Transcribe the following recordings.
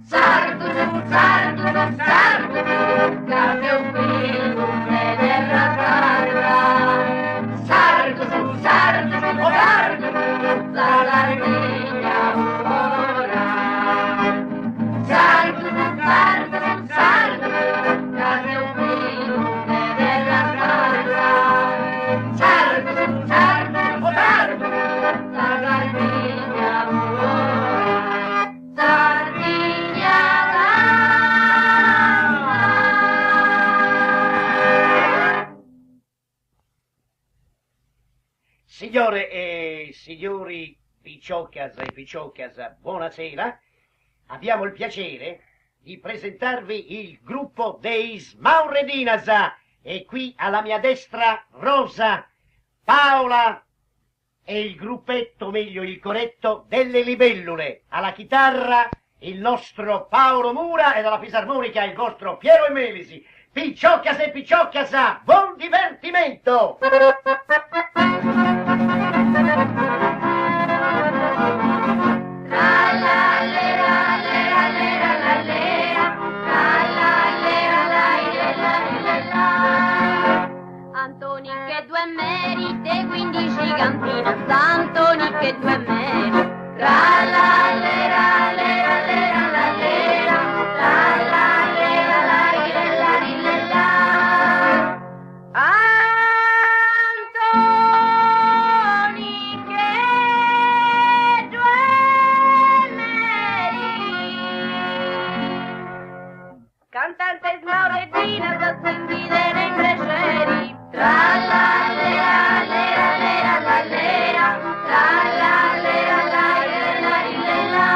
Sardu, sardu, sardu, ca seu fillu de terra sarda. Sardu, sardu, sardu, sa Sardigna onora. Sardu, sardu, sardu, ca seu fillu de terra sarda. Sardu, sardu, sardu, sa Sardigna onora. Sardigna t'ama. Signore e signori picciocas e picciocas, buonasera. Abbiamo il piacere di presentarvi il gruppo dei Smauredinas e qui alla mia destra Rosa, Paola e il gruppetto, meglio il coretto, delle libellule. Alla chitarra il nostro Paolo Mura e alla fisarmonica il vostro Piero Emelisi. Picciocas e picciocas, buon divertimento! Tra la lera lera lera la lera, tra la lera la ire la ire la. Antoni che due meri de 15 cantina, Antoni che due meri. Tra la lera lera lera la lera, tra la lera la ire la ire la. Antoni che due meri. Cantante smauredinas s'indidene in prexeri. Tra la lera lera lera la lera, tra la lera la ire la ire la.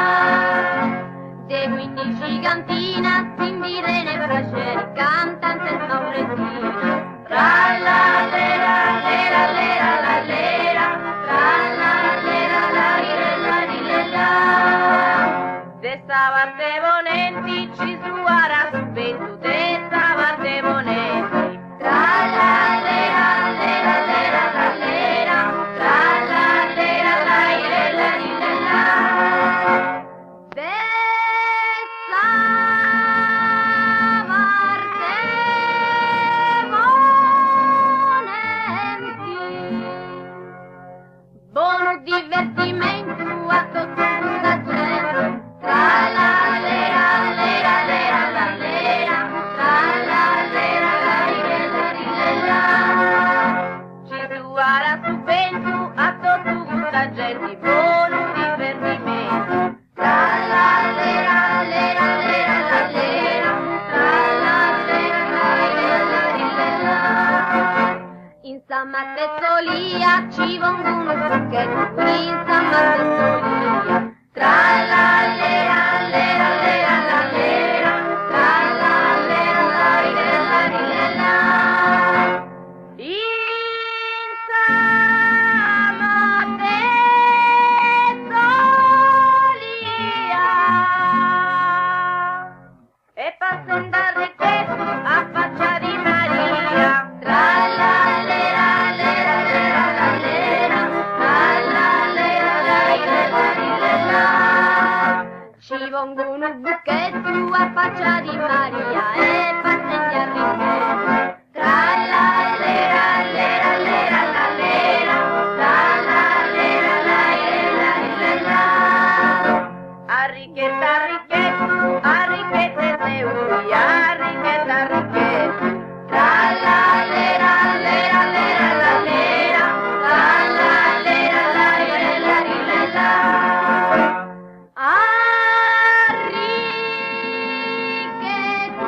De 15 cantinas s'indidene prexeri, cantante smauredinas. Tra la lera lera lera la lera, tra la lera la ire la ire la. De sa parte ponenti ci suara su bentu, de sa parte ponenti. Tra la lera lera lera la lera, tra la lera la ire la ire la. De sa parte ponenti. Buon divertimento a tutta la gente. Tra la lera lera lera la lera, tra la lera la ire la ire la. Ci suara su bentu a tutta questa gente. Buon divertimento. Tra la lera lera lera la lera, tra la lera la ire la ire la. In sa matessolia ci pongo uno zucchetto, in sa matessolia. Tra la lera lera lera la lera, tra la lera la ire la ire la. In sa matessolia e passando a ricchetto a faccia di Maria. Tra la lera lera lera la lera, tra la lera la ire la ire la. Ci pongo uno bucchetto a faccia di Maria e passeggi a ricchetto. Tra la lera lera lera la lera, tra la lera la ire la ire la. Arricchetta, arricchetto, arricchetta e arricchetta, arricchetto. Tra la lera lera lera la lera, tra la lera la ire la ire la. Arricchetto,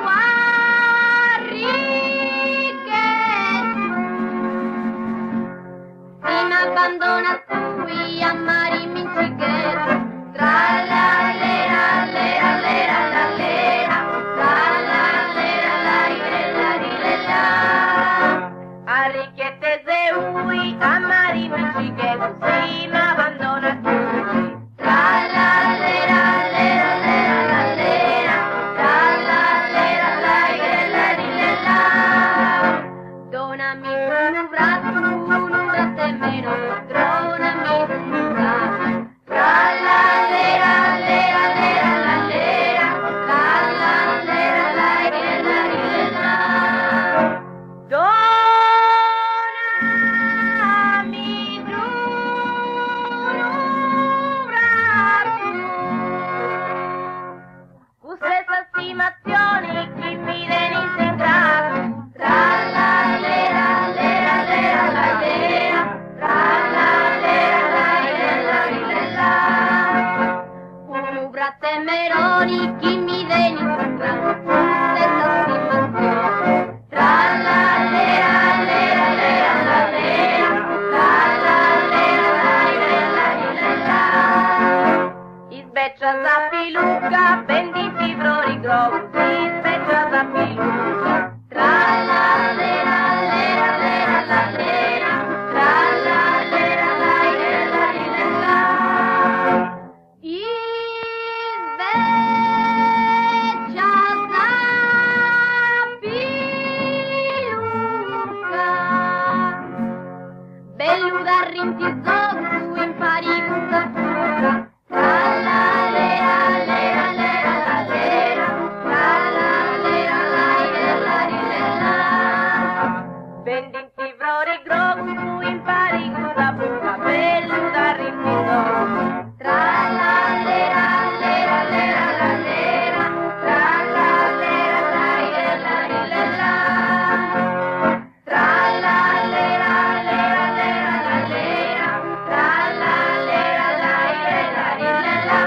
sostimazioni chi mi denis ingratu. Tra la lera lera lera la lera, tra la lera la lera la. Unu bratz'e meroni chi mi denis ingratu, custa est sostimazioni. Tra la lera lera lera la lera, tra la lera la lera la. Is becias a piluca bendint froris grogus, is becias a piluca. Tra la lera lera lera la lera, tra la lera la lera la. Is becias a piluca, bellu dd'arrint is ogus impari cun sa buca. Tra la lera lera lera la lera, tra la lera la lera la. Bendint froris grogus impari cun sa buca, bellu dd'arrint is ogus. Tra la lera lera lera la lera, tra la lera la lera la. Tra la lera lera lera la lera, tra la lera la lera la.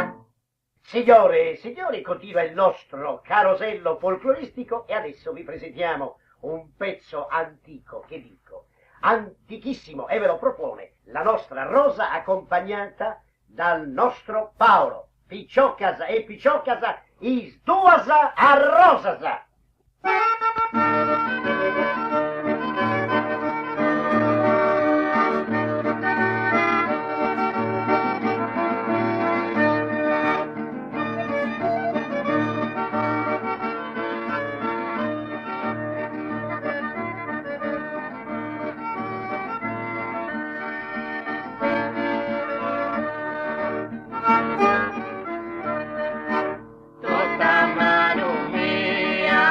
Signore e signori, continua il nostro carosello folcloristico e adesso vi presentiamo un pezzo antico, che dico, antichissimo, e ve lo propone la nostra Rosa accompagnata dal nostro Paolo. Picioccas e picioccas, is duas arrosas! Tota manu mia.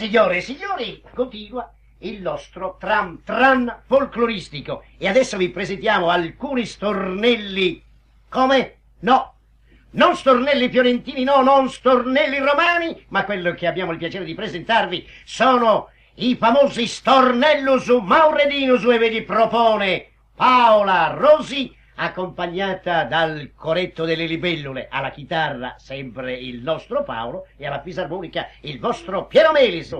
Signore e signori, continua il nostro tram tran folcloristico e adesso vi presentiamo alcuni stornelli. Come? No, non stornelli fiorentini, no, non stornelli romani, ma quello che abbiamo il piacere di presentarvi sono i famosi Stornellus Maurredinus e ve li propone Paola Rosi accompagnata dal coretto delle libellule, alla chitarra sempre il nostro Paolo e alla fisarmonica il vostro Piero Melis.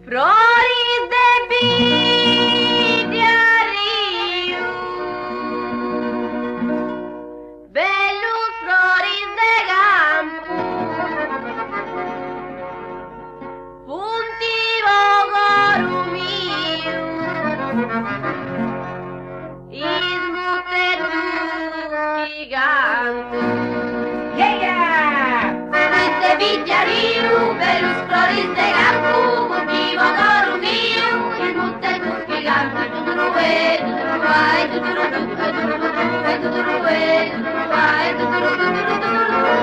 Froris de Biddiarriu, bellus froris de campu, funt po coru miu is mutetus chi cantu. Yeah! Froris de Biddiarriu, bellus froris de campu, funt po coru miu is mutetus chi cantu. Tuturuè, tuturuai, tuturutu, tuturutu, tuturuè, tuturuai, tuturutu, tuturutu.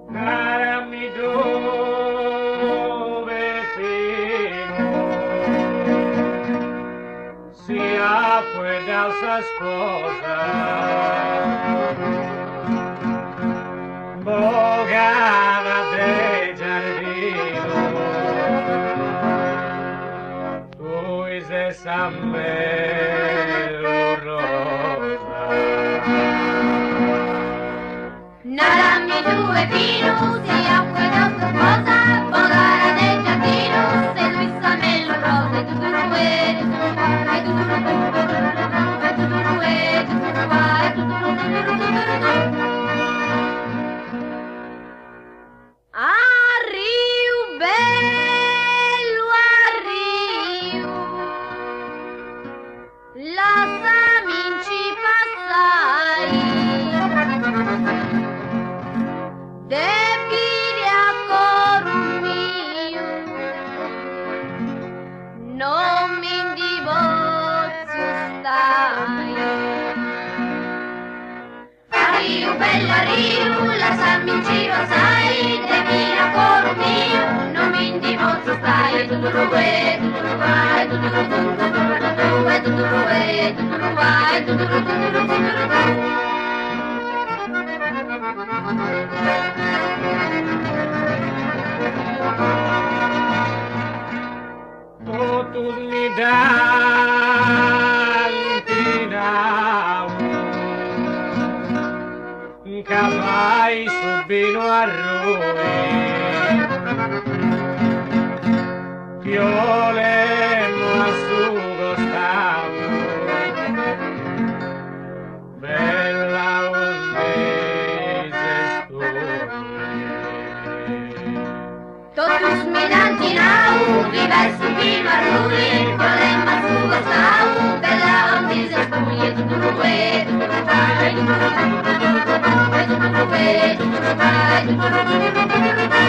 Narami dove fino si apo 'edau sa sposa Bogada de giardinu Tui ses sa mellus rosa. Narami tue Pinu si apo 'edau sa sposa Bogada de giardinu ses tui sa mellus rosa. Tuturuè, tuturuai, tuturutu, tuturutu, tuturuè, tuturuai, tuturutu, tuturutu. Arriu bellu arriu, lassaminci passai, de biri a coru miu, non mi ndi potzu stai. Arriu bellu arriu, lassaminci passai, de biri a coru miu, non mi ndi potzu stai. Tuturuè, tuturuai, tuturutu, tuturutu, tuturuè, tuturuai, tuturutu, tuturutu. Totus mi dd'ant nau ca fait su binu arrui Chi 'olemu a su costau Bella aundi ses tui. Totus mi dd'ant nau chi fait su binu arrui, chi 'olemu a su costau, bella aundi ses tui. Tuturuè, tuturuai, tuturutu, tuturutu, tuturuè, tuturuai, tuturutu, tuturutu.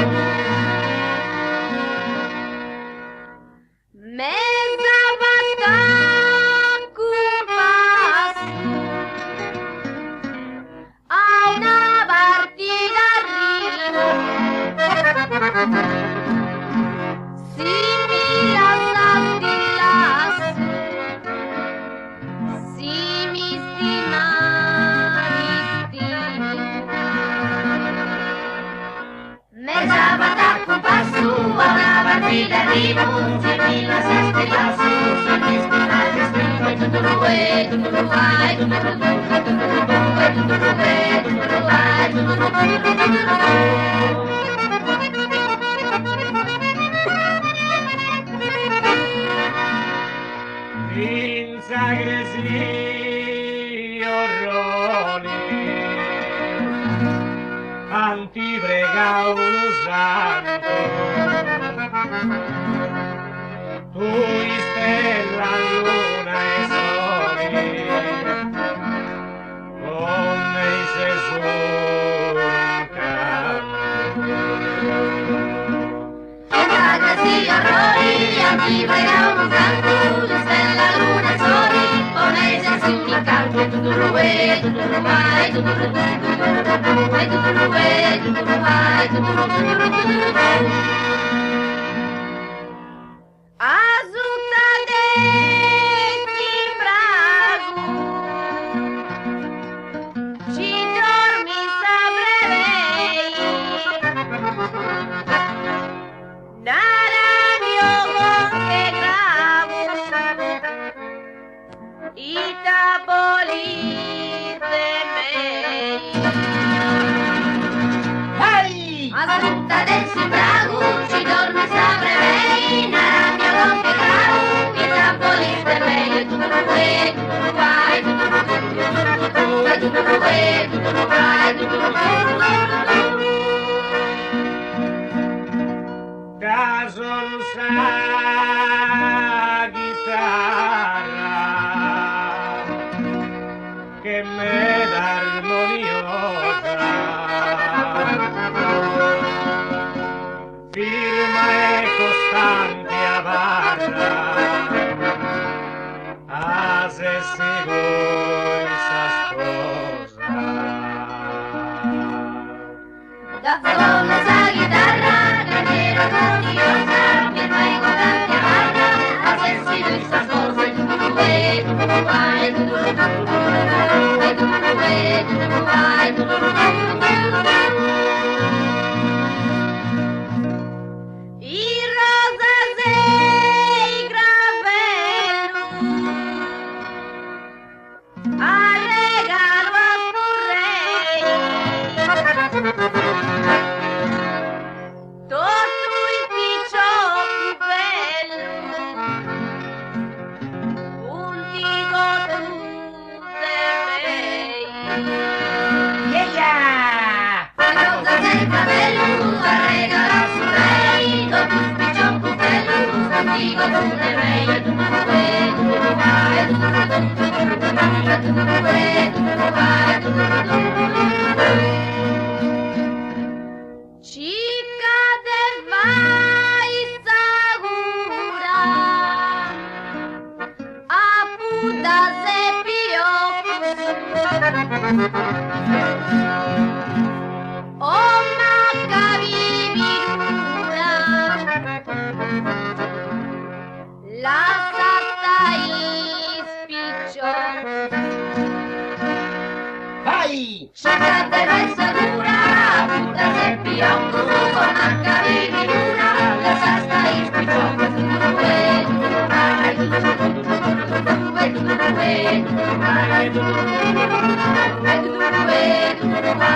Mesa fatta cun passu a una partida arrivu Si mi lassas ti lassu si mi stimas ti stimo Mesa fatta cun passu a una partida arrivu si mi lassas ti lassu si mi stimas ti stimo Tuturuè, tuturuai, tuturutu, tuturutu, tuturuè, tuturuai, tuturutu, tuturutu. In sa cresia Orroli ant pregau unu santu Tui stella, luna e soli, po mei ses si orrori, anti prega unu santu, stella, luna e soli, ponesi un incanto, tutto ruè, tutto ruai, tutto ru, tutto ru, tutto ruè, tutto ruai, tutto ru, tutto ru, tutto ru. Asutta de Simbragu, ci dormi sa brevei, Naramio che gravu, ita bolite mei. Vai! Asutta del Simbragu, ci dormi sa brevei, Naramio che gravu, ita bolite mei, tutto ruè, tutto ruai, tutto ru, tutto ru, tutto ruè, tutto ruai, tutto ru, tutto ru. Da sono sa chitarra che me da armoniosa firma e costante abarra a se si voi sa sposa. Da sono sa chitarra, che nera armoniosa, firma e costante abarra, a se si lui sa sposa, tutto ruè, tutto ruai, tutto ru, tutto ru, tutto ruè, tutto ruai, tutto ru, tutto ru. I rosa sei gravellu, a regalo a furrei, Tortu il picciocco bello, untigo tutte mei. Yeah! Rosa sei gravellu, a regalo a furrei, tortu il picciocco bello, untigo tutte mei. Tutto ruè, tutto ruai, tutto ru, tutto ru, tutto ruè, tutto ruai, tutto ru, tutto ru. Cica de vai sagura, a puda se piocus, o maccavi virura, la sasta ispiccio. Vai! Cica de vai sagura, puda se piocus, o maccavi virura, la sasta ispiccio. Tutto ruè, tutto ruai, tutto ru, tutto ru, tutto ruè, tutto ruai, tutto ru, tutto ruè, tutto ruai,